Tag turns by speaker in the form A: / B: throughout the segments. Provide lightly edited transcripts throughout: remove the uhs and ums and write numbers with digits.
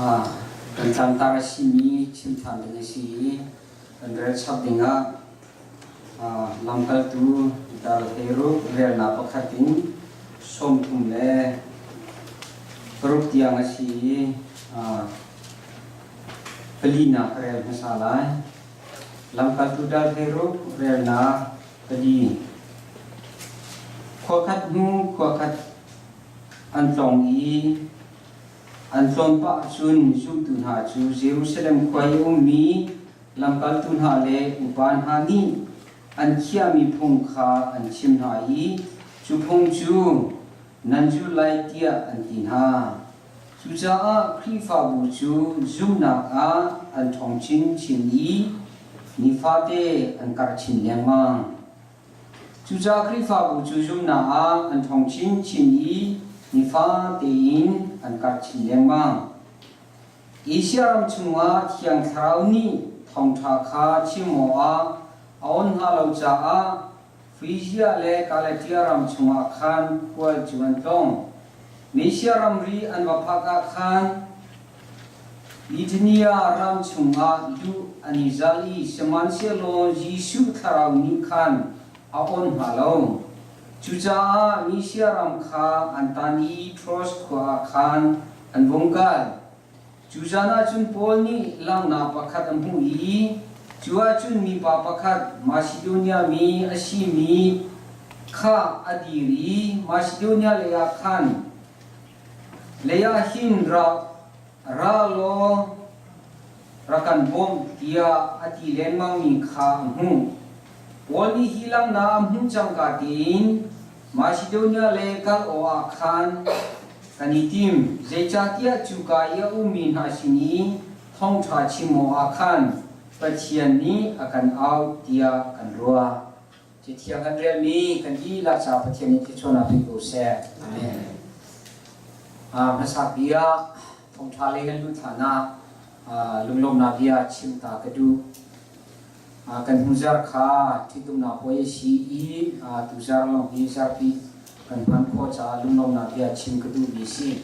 A: Kan tlangtar a simi chim ṭhan ding a si i kan rel chap dingah lamkaltu dal hleiruk relnak pakhat in 36 tiang a si i palinak ka rel hmasa lai. Lamkaltu dal 16 relnak pali. Khua khat hnu khua khat an tlawng i An tlawn pah cun zumtu hna cu Jerusalem khua i a ummi lamkaltu hna le upa hna nih an khiahmi phung kha an chim hna i cu phung cu nan zul lai tiah an ti hna. Cucaah Khrihfabu cu zumhnak ah an ṭhawng chinchin i nifate an karh chin lengmang. Cucaah Khrihfabu cu zumhnak ah an ṭhawng chinchin i nifa tein an karh chin lengmang. Asia ram chungah Thiang Thlarau nih thawngṭha kha chim awkah a on hna lo caah Frizia le Galatia ram chungah khan khual cu an tlawng. Misia ramri an va phak ah khan Bithynia ram chungah luh an i zal i sihmanhsehlaw Jesuh thlarau nih khan a awn hna lo. Cucaah Misia ram kha an tan i Troas khua ah khan an vung kal. Cu zan ah cun Paul nih langhnak pakhat a hmuh i cu ah cun mipa pakhat Masidonia mi a simi kha a dir i Masidonia leiah khan Lei ah hin ra law rak kan bawmh tiah a ti lengmangmi kha a hmuh. Paul nih hi langhnak a hmuh cangka tein Masidonia le kal awkah khan kan i tim, zeicahtiah cuka i a ummi hna sin i thawngṭha chim awkah khan Pathian nih a kan auh tiah kan ruah. Cathiang kan relmi kan dihlak caah Pathian nih thluachuahnak pe ko seh. Amen. Hmasa bia thawngṭha lei kan luh hlan ah lunglawmnak bia chim ta ka duh. Kan hnuzar kha ṭhitumnak puai a si i tuzar lawng hi zarpi kan hman khawh caah lunglawmnak bia chim ka duhmi a si.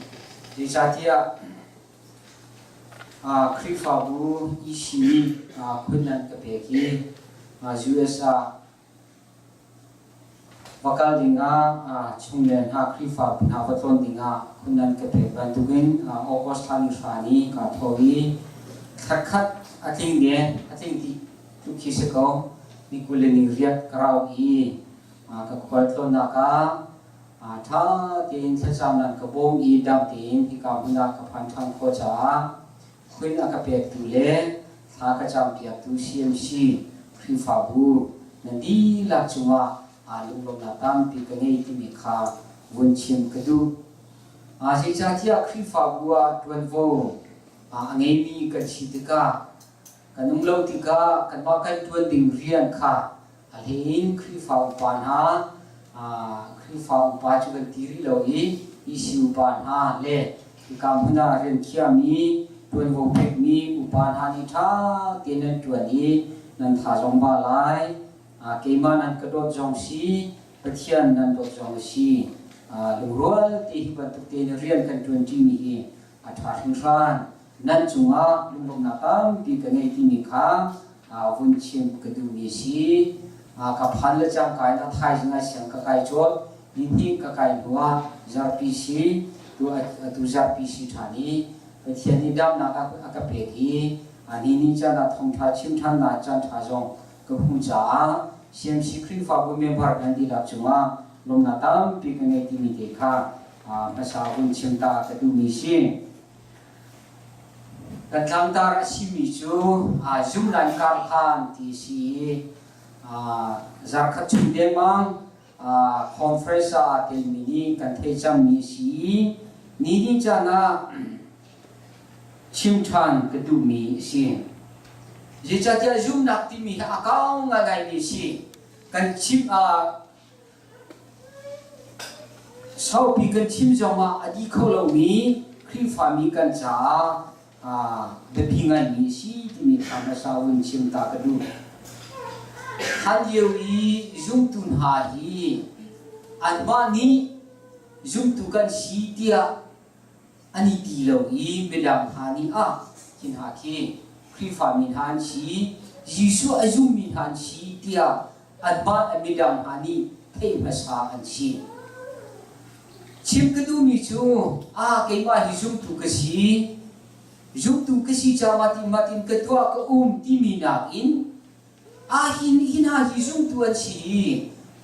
A: Zeicahtiah Khrihfabu EC nih phun an ka pek i US ah va kal dingah chungle hna Khrihfabu hna va tlawn dingah phun an ka pek bantukin August thla ni hra ni kaa thawh i thla khat a tling deng a tling dih tluk khi si ko ni 28 ka rau i ka khualtlawnnak ah Ṭha tein thlacam nan ka bawm i dam tein hika hmun ah ka phan ṭhan khawh caah khuin a ka pektu le thla ka campiaktu CMC Khrihfabu nan dihlak cungah aa lunglawmhnak tampi ka ngei timi kha vun chim ka duh. Zeicahtiah Khrihfabu ah ṭuanvo a ngeimi kan si tikah kan um lo tikah kanmah kan ṭuan ding rian kha A hleiin Khrihfa upa hna, Khrihfa upa cu kan ti rih lo i EC upa hna le hika hmun ah rian thiami, ṭuanvo pekmi upa hna nih ṭha tein nan ṭuan i nan tha zong ba lai. Keimah nan ka dawt zong si, Pathian nan dawt zong a si. Lungrual te hi bantuk tein rian kan ṭuan ṭimi hi a ṭha hringhran. Nan cungah lunglawmhnak tampi ka ngei timi kha vun chim ka duhmi a si. Ka phan le cangka in a thaizing ah siang ka kai colh. Nihnih ka kai hnu ah zarhpi si, atu zarhpi si ṭhan i Pathian nih damnak a ka pek i ni ni caan ah thawngṭha chim ṭhannak caan ṭha zong ka hmuh caah CMC Khrihfabu member nan dihlak cungah lawmhnak tampi ka ngei timi te kha hmasa vun chim ta ka duhmi si. Kan tlangtar a simi cu zumlan karhlan ti si i zarkhat chung dengmang conference ah aa telmi nih kan theih cangmi a si i ni caan ah chim ṭhan ka duhmi a si. Zeicahtiah zumhnak timi hi a kau ngaingaimi a si. Kan chim Saupi kan chim zongah a dih kho lomi Khrihfami kan caah biapi ngaimi a si timi kha hmasa vun chim ta ka duh. Hlan lio i zumtu hna hi anmah nih zumtu kan si tiah. an i ti lo i midang hna nih ah khi hna khi Khrihfa mi hna an si, Jesuh a zummi hna an si tiah anmah midang hna nih theih hmasa an si. Chim ka duhmi cu ah keimah hi zumtu ka si, zumtu ka si caah matin matin ka tuah ka um timi nakin ah hi hi hna hi zumtu an si i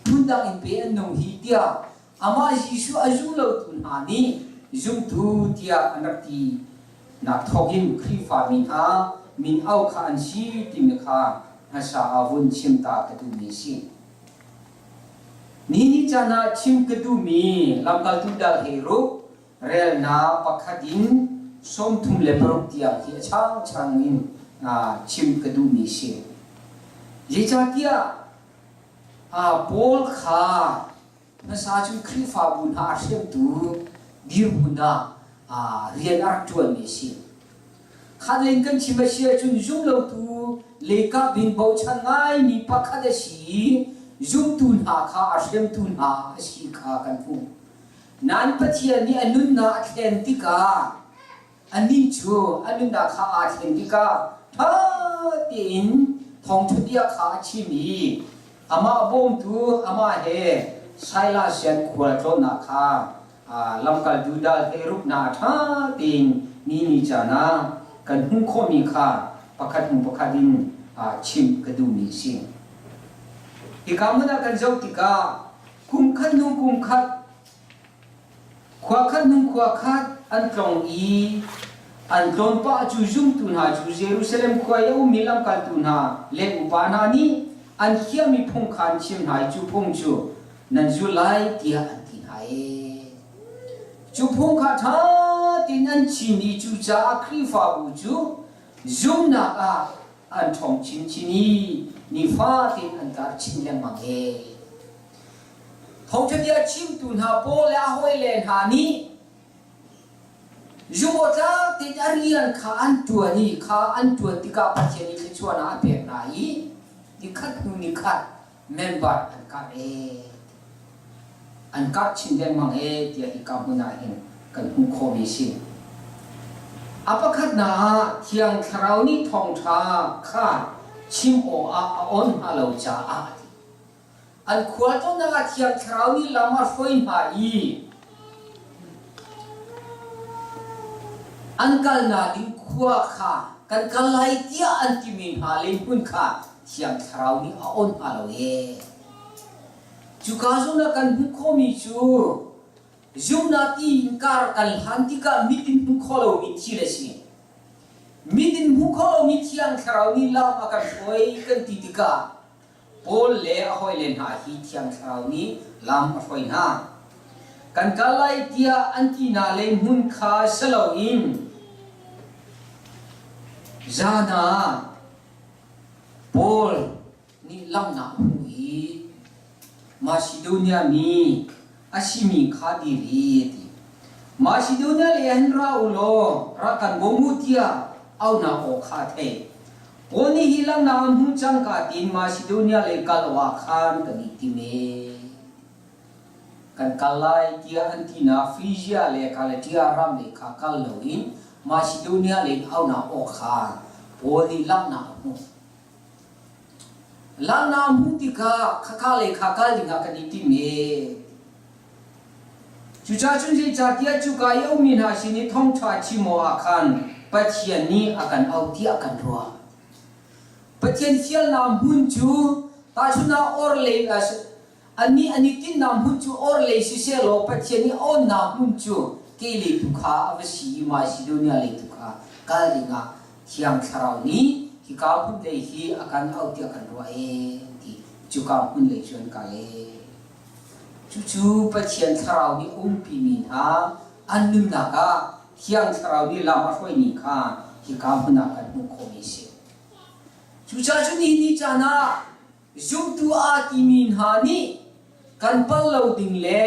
A: phundang in pe an nung hi tiah amah Jesuh a zum lotu hna nih zumtu tiah an rak ti nak thawkin Khrihfa mi hna min au kha an si timi kha hmasa ah vun chim ta ka duhmi a si. Ni ni caan ah chim ka duhmi lamkaltu dal he ruk relnak pakhat in 36 tiang hi a changchang in chim ka duhmi a si. Zeicahtiah Paul kha hmasa cu Khrihfabu hna a hremtu dirhmun ah rian a rak ṭuanmi a si. Khat lei in kan chim a si ahcun zumlotu leikap in bochan ngaimi pakhat a si i zumtu hna kha a hremtu hna a si kha kan hmuh. Nain Pathian nih a nunnak a thlen tikah anih cu a nunnak kha aa thlen tikah ṭha tein thawngṭha bia kha a chim i amah bawmtu amah he Silas rian khualtlawnnak kha lamkaltu dal hleiruknak ṭha tein ni ni caan ah kan hmuh khawhmi kha pakhat hnu pakhat in chimh ka duhmi a si. Hika hmun ah kan zoh tikah kum khat hnu kum khat khua khat hnu khua khat an tlong i an tlawn pah cu zumtu hna cu Jerusalem khua i a ummi lamkaltu hna le upa hna nih an khiahmi phung kha an chim hna i cu phung cu nan zul lai tiah an ti hna ee. Cu phung kha ṭha tein an chim i cucaah Khrihfabu cu zumhnak ah an ṭhawng chinchin i nifatin an tar chin lengmang ee. Thawngṭha bia chimtu hna Paul le a hawile hna nih zumhawtlak tein a rian kha an ṭuan i kha an ṭuan tikah Pathian nih thluachuahnak a pek hna i nikhat hnu nikhat member an karh ee an karh chin lengmang ee tiah hika hmun ah hin kan hmuh khawhmi a si. A pakhatnak ah Thiang Thlarau nih thawngṭha kha chim awkah a on hna lo caah a ti. An khualtlawnnak ah Thiang Thlarau nih lam a hruai hna i an kalnak ding khua kha kan kal lai tiah an timi hna le hmun kha Thiang Thlarau nih a on hna lo ee. Cuka zawn ah kan hmuh khawhmi cu zumnak tiin kar kan hlan tikah mit in hmuh khawh lomi thil a si. Mit in hmuh khawh lomi Thiang Thlarau nih lam a kan hruai kan ti tikah Paul le a hawile hna hi Thiang Thlarau nih lam a hruai hna. Kan kal lai tiah an ti hna lei hmun kha si loin zan ah Paul nih langhnak a hmuh i Masidonia mi a simi kha dir i a ti. Masidonia lei ah hin ra u law rak kan bawm u tiah auhnak aw kha a theih. Paul nih hi langhnak a hmuh cangka tiin Masidonia lei kal awkah khan kan i tim ee. Kan kal lai tiah an tinak Phrygia le Galatia ram lei kha kal loin Macedonia lei in auhnak aw kha Paul nih langhnak a hmuh. Langhnak a hmuh tikah khaka lei kha kal dingah kan i tim ee. Cucaah cun zeicahtiah cuka i a ummi hna sin i thawngṭha chim awkah khan Pathian nih a kan auh tiah kan ruah. Pathian fialnak hmun cu tahchunhnak orhlei Annih an i tinhnak hmun cu orhlei sisehlaw Pathian nih a onnak hmun cu kehlei tu kha a va si i Masidonia lei tu kha kal dingah Thiang Thlarau nih hika hmun lei hi a kan auh tiah kan ruah ee an ti. Cuka hmun lei cu an kal ee. Cucu Pathian Thlarau nih a umpimi hna an nunnak ah Thiang Thlarau nih lam a hruaimi kha hika hmun ah kan hmuh khawhmi a si. Cucaah cun nihin ni caan ah Zumtu aa timi hna nih kan pal lo ding le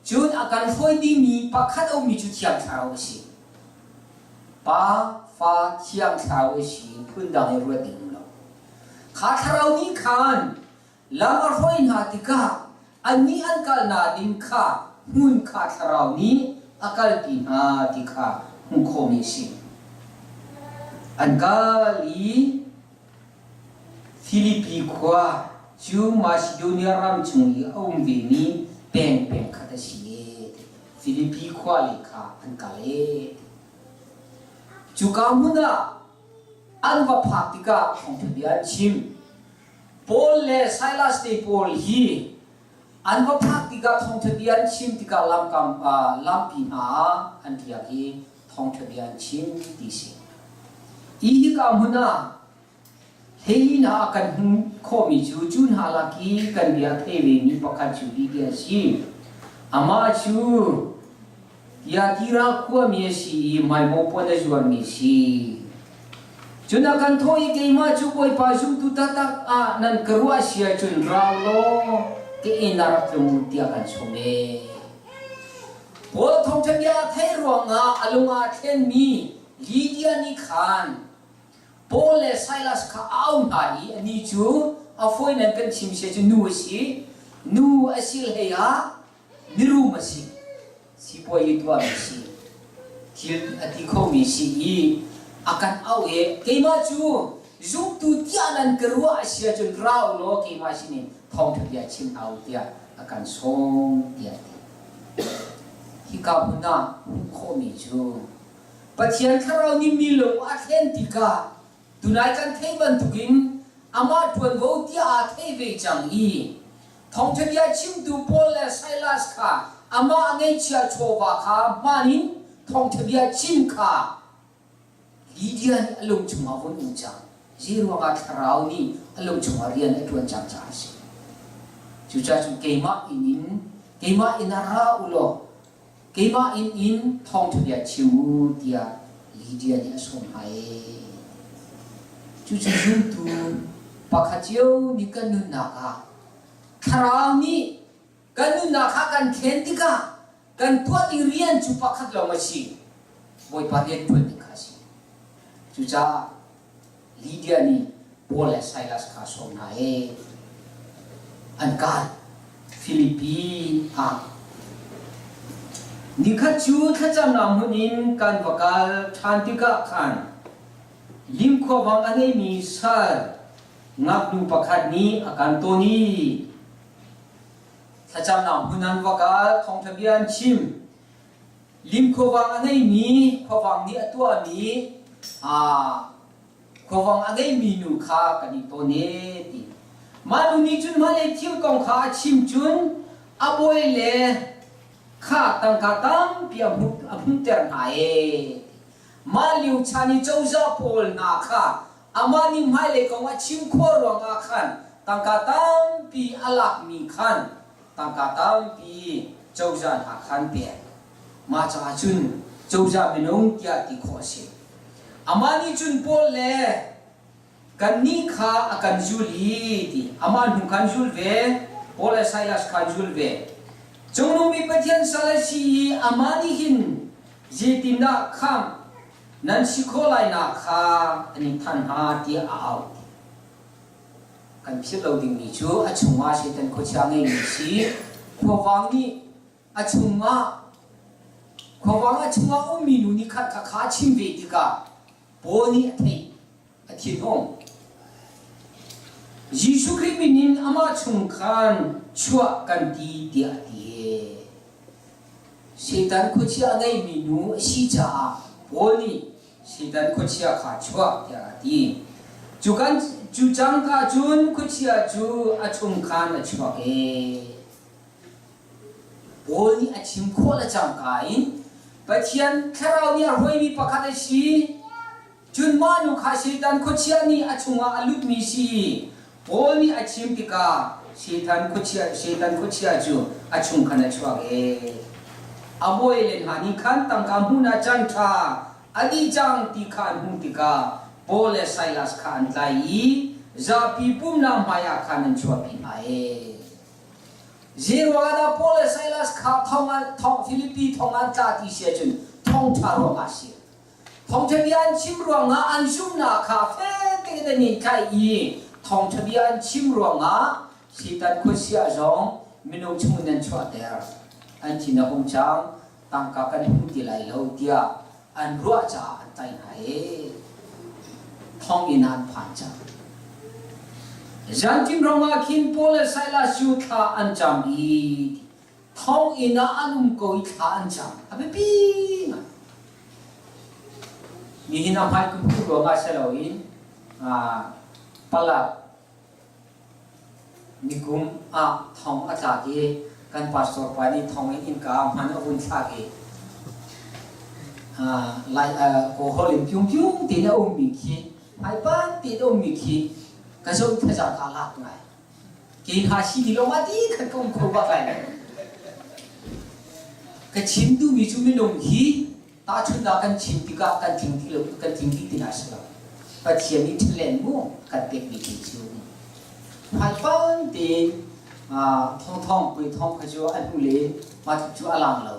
A: cun a kan hruai dingmi pakhat a ummi cu Thiang Thlarau a si. Pa, Fa, Thiang Thlarau a si phundang i ruat ding um lo. Kha Thlarau nih khan lam a hruai hna tikah annih an kalnak ding kha hmun kha Thlarau nih a kalpi hna ti kha hmuh khawhmi a si. An kal i Filipi khua cu Masidonia ram chung i a um vemi peng peng khat a si e. Filipi khua lei kha an kal e. Cuka hmun ah an va phak tikah thawngṭha bia an chim. Paul le Silas te pawl hi an va phak tikah thawngṭha bia an chim tikah lamkam lampi hna ah an riak i thawngṭha bia an chim ti si. Hi hika hmun ah hei hna ah kan hmuh khawhmi cu cu hna lak i kan bia thei vemi pakhat cu hi ti a si. Amah cu Tiatira khuami a si i maimaw puan a zuarmi a si. Cun a kan thawh i keimah cu Bawipa zumtu taktak ah nan ka ruah si ahcun rau law ka inn ah rak tlung u tiah kan sawm ee. Paul thawngṭha bia a theih ruangah a lung aa thlenmi Lydia nih khan Paul le Silas kha a auh hna i anih cu a fawi nan kan chim sia cu nu a si. Nu a si hlei ah mirum a si. Sipuazi tuahmi si. Thil a ti khomi si i a kan auh i keimah cu zumtu tiah nan ka ruah a si ahcun ra u law keimah sinin thawngṭha bia chim hna u tiah a kan sawm tiah a ti. Hika hmun ah hmuh khawhmi cu Pathian Thlarau nih mi lung a thlen tikah tunai kan theih bantukin amah ṭuanvo tiah aa thei ve cang i thawngṭha bia chimtu Paul le Silas kha amah a ngeihchiah chawva kha hmaan in thawngṭha bia chim kha Lydia nih a lung chungah vun um cang. Zeiruangah thlarau nih a lung chungah rian a ṭuan cang caah a si. Cucaah cun keimah inn in keimah inn ah ra u law keimah inn in thawngṭha bia chim u tiah Lydia nih a sawm hna ee. Cucu zumtu pakhat cio nih kan nunnak ah thlarau nih kan nunnak kha kan thlen tikah kan tuah ding rian cu pakhat lawng a si. Bawipa rian ṭuan ding kha a si. Cucaah Lydia nih Paul le Silas kha a sawm hna i an kai. Filipi ah nikhat cu thlacamnak hmun in kan va kal ṭhan tikah khan limkhuavang a ngeimi sal ngaknu pakhat nih a kan ton i thlacamnak hmun an va kal, thawngṭha bia an chim. Lim khuavang a ngeimi khuavang nih a tuahmi khuavang a ngeimi nu kha kan i tawn e ti. Mah nu nih cun hmailei thil kong kha a chim cun a bawi le kha tangka tampi a hmuhter hna e. Mah lio chan i cozah pawl hna kha amah nih hmailei kong a chim khawh ruangah khan tangka tampi a lakmi khan tangka tampi cozah hna khan pek. Mah caah cun cozah minung tiah ti khawh a si. Amah nih cun Paul le kannih kha a kan zul i ti amah hnu khan zul ve, Paul le Silas khan zul ve. Cungnung Pathian sal a si i amah nih hin zeitindah khamh nan si khawh lainak kha an in thanh hnga tiah a auh. Kan philh lo dingmi cu a chungah Satan khuachia ngeimi si. Khuavang nih a chungah khuavang a chungah ummi nu nih khat kha kha a chim ve tikah Paul nih a theih a thinhung. Jesuh Khrih min in amah chung khan chuah kan ti tiah a ti. Satan khuachia a ngeimi nu a si caah Paul nih Satan khuachia kha chuak tiah a ti. Cu kan cu cangka cun khuachia cu a chung khan a chuak ee. Paul nih a chim khawh le cangka in Pathian thlarau nih a hruaimi pakhat a si. Cun mah nu kha Satan khuachia nih a chungah a lutmi si. Paul nih a chim tikah Satan khuachia Satan khuachia cu a chung khan a chuak ee. A bawi le hna nih khan tangka hmun ah can ṭha a dih cang ti kha an hmuh tikah Paul le Silas kha an tlai i zapi pumnak hmaiah khan an chuahpi hna ee. Zeiruangah dah Paul le Silas kha thong an thong Filipi thong an tla ti si ahcun thongṭha ruangah a si. Thawngṭha bia an chim ruangah an zumhnak kha fek tein an i tlaih i thawngṭha bia an chim ruangah Satan khuasia zong minung chungin an chuahter. An thin a hung cang. Tangka kan hmu ti lai lo tiah an ruah caah an tlaih hna i thonginn ah an phan cang. Zanṭim rong ah khin Paul le Silas cu thla an cam i thonginn ah an um ko i thla an cam. A biapi ngai. Nihin a hmai kum ruangah si loin palak Nikum ah thong a tlak i kan pastor pa nih thong in innka hman a vun thlak i lai kawl in pyung pyung tiin a ummi khi hmaipan tiin a ummi khi ka zoh thazaang kaa lak ngai. Ke hna si ti lo ma ti khat ka um kho bak lai. Ka chim duhmi cu minung hi Tahchunhnak kan chim tikah kan tling ti lo kan tling dih ti hna si lo. Pathian nih ṭhalen mu kan pekmi thil cu hmaipang tein thongthong pui thong kha cu a hnu le mah tluk cu a lang lo.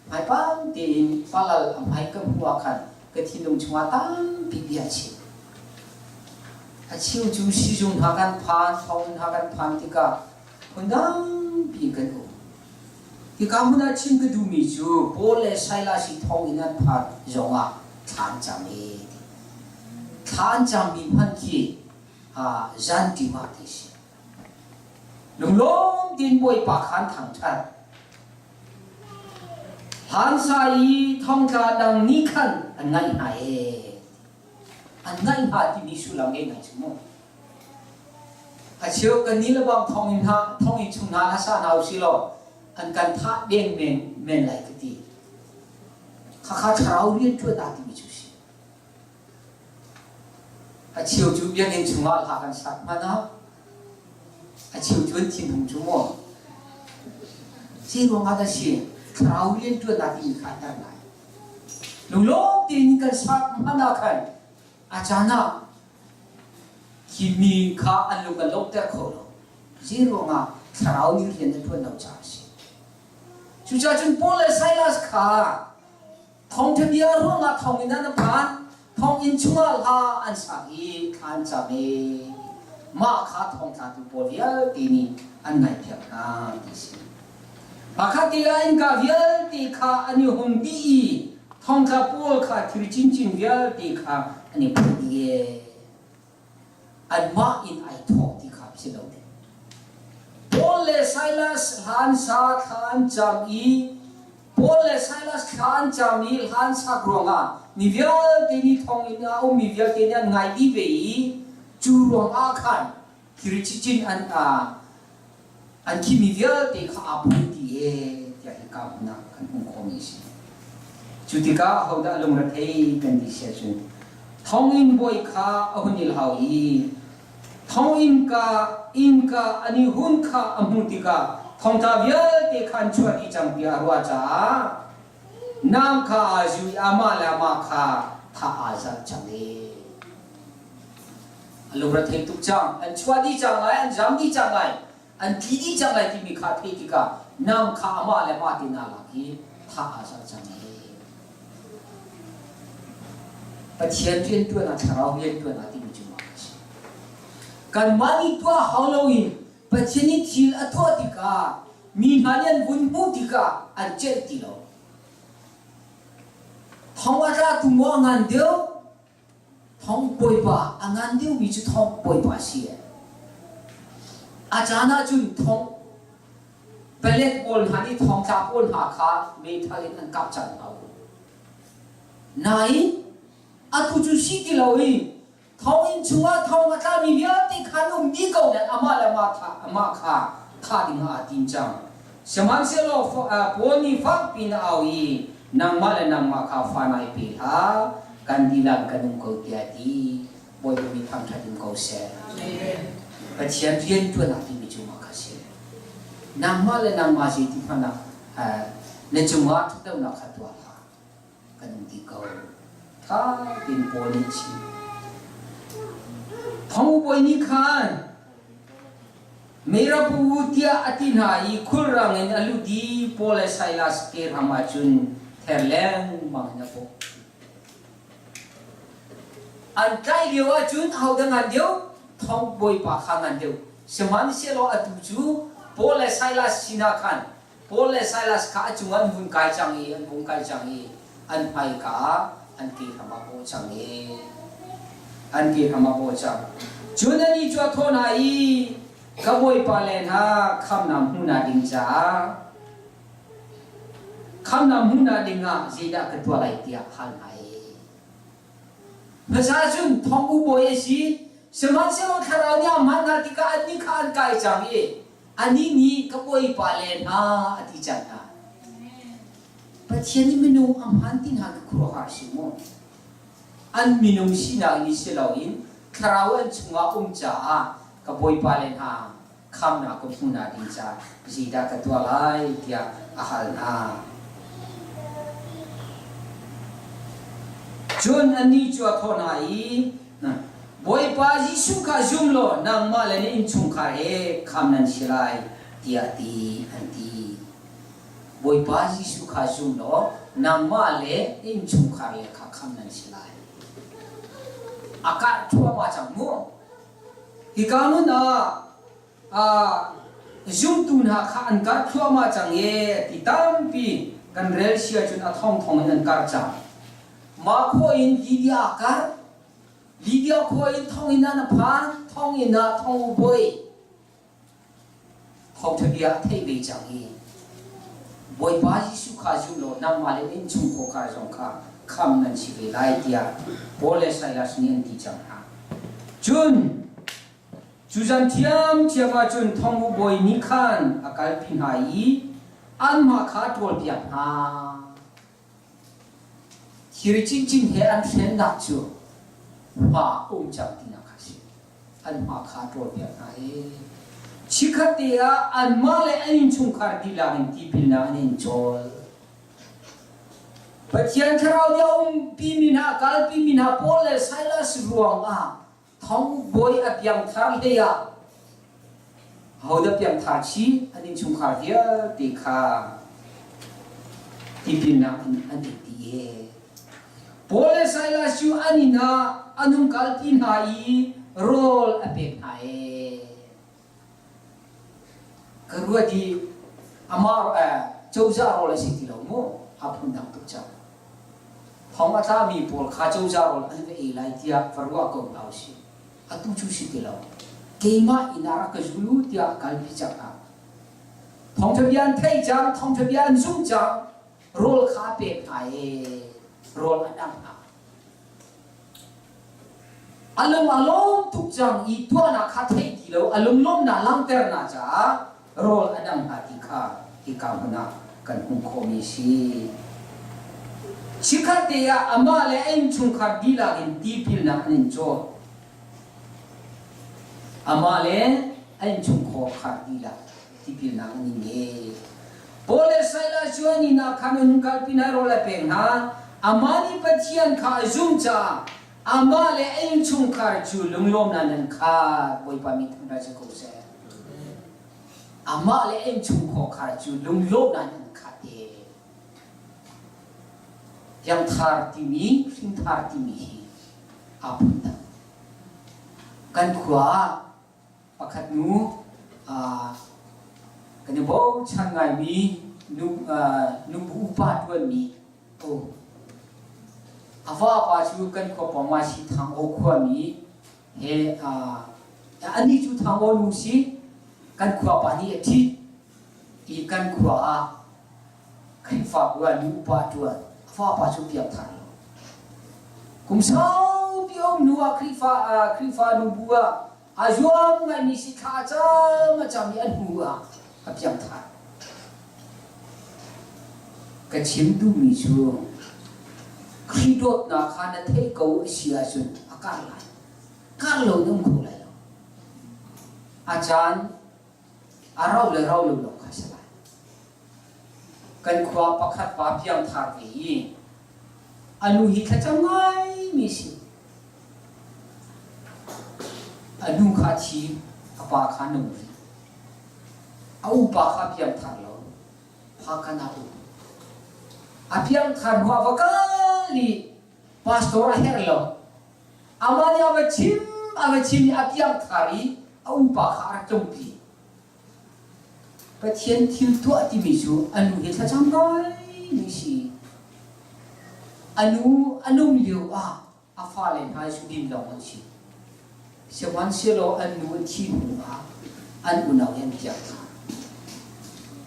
A: Hmaipang tein falal a hmai ka hmuh ah khan ka thinlung chungah tampi bia a chim. A cheu cu sizung hna kan phan, thong hna kan phan tikah phundangpi in kan um. Hika hmun ah chim ka duhmi cu Paul le Silas hi thonginn an phak zongah thla an cam i thla an cammi hmanh khi zanṭim ah ti si. Lunglawm tein Bawipa kha an thangṭhat. Hlansa i thongtla dang nih khan an ngaih hna ee. An ngaih hna timi sullam ngei ngai cu mu. A cheu kan nih le bang thonginn hna thonginn chung hna hla sa hna usih law an kan thah deng men men lai ka ti. Khakha thlarau rian ṭuan aa timi cu si. A cheu cu biakinn chungah hla kan sak hmanh ah a cheu cu an thinhung cu maw. Zei ruangah dah si thlarau rian ṭuan aa timi kha a herh ngai. Lunglawm tein kan sak hmanh ah khan a caan ah Hi mi kha an lung kan lawmhter kho lo. Zei ruangah thlarau nih rian a ṭuan lo caah a si. Cucaah cun Paul le Silas kha thawngṭha bia ruangah thonginn ah na phan, thonginn chungah hla an sak i thla an cam i mah kha thongtlatu pawl vialte nih an ngaihpiak hna ti a si. Pakhat te ah innka vialte kha an i hung dih i thongtla pawl kha thil cincin vialte kha an i put dih ee. Anmah in ai thawk ti kha si lo ding. Paul le Silas hlan sa thla an cam i Paul le Silas thla an cam i hlan sak ruangah mi vialte nih thonginn ah a ummi vialte nih an ngai dih ve i cu ruangah khan thil cicin an an khimi vialte kha aa phu ti e tiah hika hmun ah kan hmuh khawhmi a si. Cu tikah ahodah lungrethei kan ti si ahcun thonginn bawi kha a hun i hlau i thonginn ka innka an i hun kha a hmuh tikah thongtla vialte kha an chuah dih cang tiah a ruah caah nang kha aa zu i amah le amah kha thah aa zalh cang e. A lungrethei tuk cang. An chuah dih cang lai, an zam dih cang lai, an tli dih cang lai timi kha theih tikah nang kha amah le amah te naa lak i thah aa zalh cang ee. Pathian rianṭuan ah thlarau rianṭuan ah timi cu mah a si. Kanmah nih tuah hau loin Pathian nih thil a tuah tikah mi hna nih an vun hmuh tikah an celh ti lo. Thong a tlatu maw a ngan deuh? Thong bawipa a ngan deuhmi cu thong bawipa a si. A caan ahcun thong palek pawl hna nih thongtla pawl hna kha meithal in an kah caan hna u. Nain atu cu si ti lo i thonginn chungah thong a tlami vialte kha an um dih ko nain amah le amah kha amah kha thah ding ah aa tim cang. Sihmanhsehlaw Paul nih fakpi in a au i nangmah le nangmah kha fa nai pe hlah, kan dilam kan um ko tiah a ti. Bawipa mi thangṭhat in ko seh. Pathian rian ṭuan ah timi cu mah kha si. Nangmah le nangmah zei ti hmanh ah na cungah ṭhatlonak kha tuah hlah. Kan um ti ko. Ṭha tein Paul nih a chim. Thong bawi nih khan Mei ra pu u tiah a ti hna i khulrang in a lut i Paul le Silas ke hram ah cun ther lengmang in a bawh. An tlaih lio ahcun ahodah ngan deuh? Thong bawipa kha ngan deuh. Sihmanhsehlaw atu cu Paul le Silas sinah khan Paul le Silas kha a cung an vun kai cang i an vung kai cang i an hmaika ah an ke hram ah bawh cang i an ke hram ah bawh cang. Cun anih cu a thawh hna i, Ka bawipa le hna khamnak hmuhnak ding caah khamnak hmuhnak dingah zeidah ka tuah lai tiah hal hna i Hmasa cun thong u bawi a si, sihmanhsehlaw thlarau nih a hman hna tikah annih kha an kai cang i anih nih ka bawipa le hna a ti cang hna. Pathian nih minung a hman ti hna ka khuaruahhar si maw? An minung sinak ni si loin thlarau an chungah um caah ka bawipa le hna khamnak ka hmuhnak ding caah zeidah ka tuah lai tiah a hal hna. Cun annih cu a thawh hna i, Bawipa Jesuh kha zum law nangmah le na innchungkhar he kham nan si lai, tiah ti an ti. Bawipa Jesuh kha zum law nangmah le na innchungkhar le kha kham nan si lai. A karh thluahmah cang mu. Hika hmun ah zumtu hna kha an karh thluahmah cang e ti tampi kan rel sia cun a thongthong in an karh cang. Mah khua in Lydia a karh. Lydia khua in thonginn ah na phan, thonginn ah thong u bawi. Thawngṭha bia a theih ve cang i Bawipa Jesuh kha zum law nangmah le na innchungkhar zong kha kham nan si ve lai tiah Paul le Silas nih an ti cang hna. Cun cu zan ṭhiamṭhiam ah cun thongvu bawi nih khan a kalpi hna i anmah kha a ṭawlpiak hna. Thir cincin he an hrennak cu hma um cang tinak kha a si. An hma kha a ṭawlpiak hna i chikkhatte ah anmah le an innchungkhar dihlak in tipilnak an in cawl. Pathian thlarau nih a umpimi hna, a kalpimi hna Paul le Silas ruangah thongbawi a piangthar hlei ah ahodah piangthar chi an innchungkhar vialte kha tipilnak in an in ti e. Paul le Silas cu an inn ah an hung kalpi hna i rawl a pek hna e. Ka ruat i amah cozah rawl a si ti lo mu a phundang tuk cang. Thong a tlami pawl kha cozah rawl an va ei lai tiah va ruah ko hna usih. Atu cu si ti lo. Keimah inn ah rak ka zul u tiah kalpi cang hna. Thawngṭha bia an theih cang, thawngṭha bia an zumh cang, rawl kha a pek hna i rawl a dangh hna. A lung a lawm tuk cang i tuahnak kha theih ti lo, a lunglawmnak langhternak caah rawl a dang hna ti kha hika hmun ah kan hmuh khawhmi a si. Chikkhatte ah amah le a innchungkhar dihlak in tipilnak an in cawh. Amah le a innchungkhar dihlak tipilnak an in ngei. Paul le Silas cu an inn ah khan an kalpi hna rawl a pek hna. Amah nih Pathian kha a zumh caah amah le a innchungkhar cu lunglawmnak nan khat. Bawipa min thangṭhat si ko seh. Amah le a innchungkhar cu lunglawmnak nan khat e. Piangthar timi, hrinthar timi hi aa phundang. Kan khua ah pakhat nu kan i bochan ngaimi nu nubu upa ṭuanmi a vapa cu kan khua pawng ah si Thang Aw khuami he anih cu Thang Aw nu si kan khua pa nih a ṭhit i kan khua ah Khrihfabu ah nu upa ṭuan a vapa cu piangthar lo kum saupi a um hnu ah Khrihfa Khrihfa nubu ah a zuam ngaimi si thla a cam a cam i a hnu ah a piangthar ka chim duhmi cu Khrih dawtnak kha na theih ko a si ahcun a kar lai kar lo na um kho lai lo a caan a rau le rau lo lawng kha si lai Kan khua pakhat pa piangthar ve i a nu hi thlacam ngaimi si. A nu kha thi, a pa kha nung rih. A upa kha piangthar lo, phakan ah um. A piangthar hnu ah va kal i pastor a herh lo. Amah nih a va chim, a va chim i a piangthar i a upa kha a rak tlungpi. Pathian thil tuah timi cu a nu hi thlacam ngai mi si. A nu a nung lio ah a fale hna cu din lawng an si. Sihmanhsehlaw an nu an thih hnu ah an unau hi an kiak hna.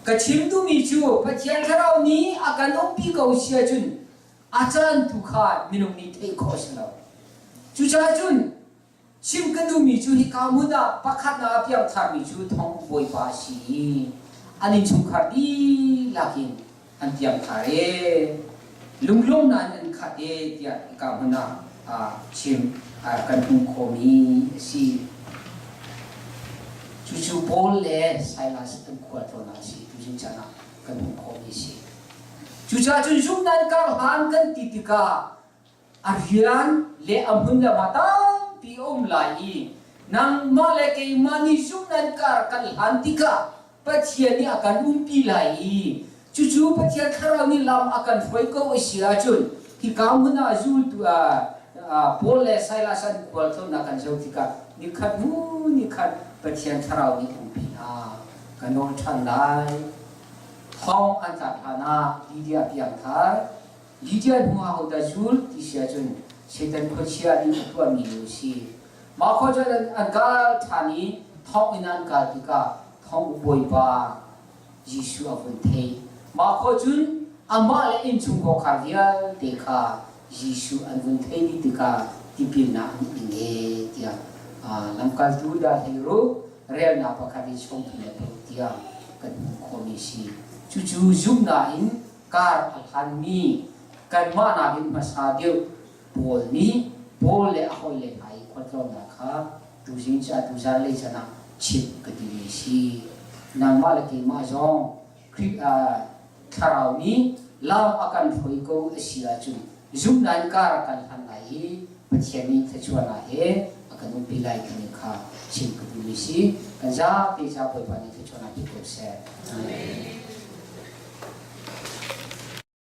A: Ka chim duhmi cu Pathian Thlarau nih a kan umpi ko si ahcun a caan tu kha minung nih theih khawh a si lo. Cucaah cun chim ka duhmi cu hika hmun ah pakhatnak a piangtharmi cu thong bawipa a si i an innchungkhar dihlak in an piangthar ee lunglawmnak in an khat ee tiah hika hmun ah chim kan hmuh khawhmi a si. Cucu Paul le Silas an khualtlawn ah a si. Tuzing caan ah kan hmuh khawhmi a si. Cucaah cun zumhnak kar hlan kan ti tikah a rian le a hmun le hma tampi a um lai i nangmah le keimah nih zumhnak kar kan hlan tikah Pathian nih a kan umpi lai i cucu Pathian Thlarau nih lam a kan hruai ko a si ahcun hika hmun ah zultu Paul le Silas an khualtlawnnak kan zoh tikah nikhat hnu nikhat Pathian Thlarau nih umpi hna ka nawl ṭhan lai. Thong an tlak hlan ah Lydia piangthar Lydia hnu ah hodah zul ti si ahcun Satan khuachia nih a tuahmi nu a si. Mah khua cu an kal ṭhan i thonginn an kal tikah thong bawipa Jesuh a vun theih. Mah khua cun amah le innchungkhar vialte kha Jesuh an vun theih dih tikah tipilnak an ing e tiah lamkaltu dah 16 relnak pakhat in 36 tiang kan hmuh khawhmi a si. Cucu zumhnak in kar a hlanmi kanmah nakin hmasa deuh Paul nih Paul le a hawile hna i khualtlawnnak kha tuzing cu atu zanlei can ah chimh ka duhmi a si. Nangmah le keimah zong Khrih Thlarau nih lam a kan hruai ko a si ahcun zumhnak in kar a kan hlan lai i Pathian nih thluachuahnak he a kan umpi lai timi kha chim ka duhmi a si. Kan zapi ca Bawipa nih thluachuahnak pe ko seh. Amen.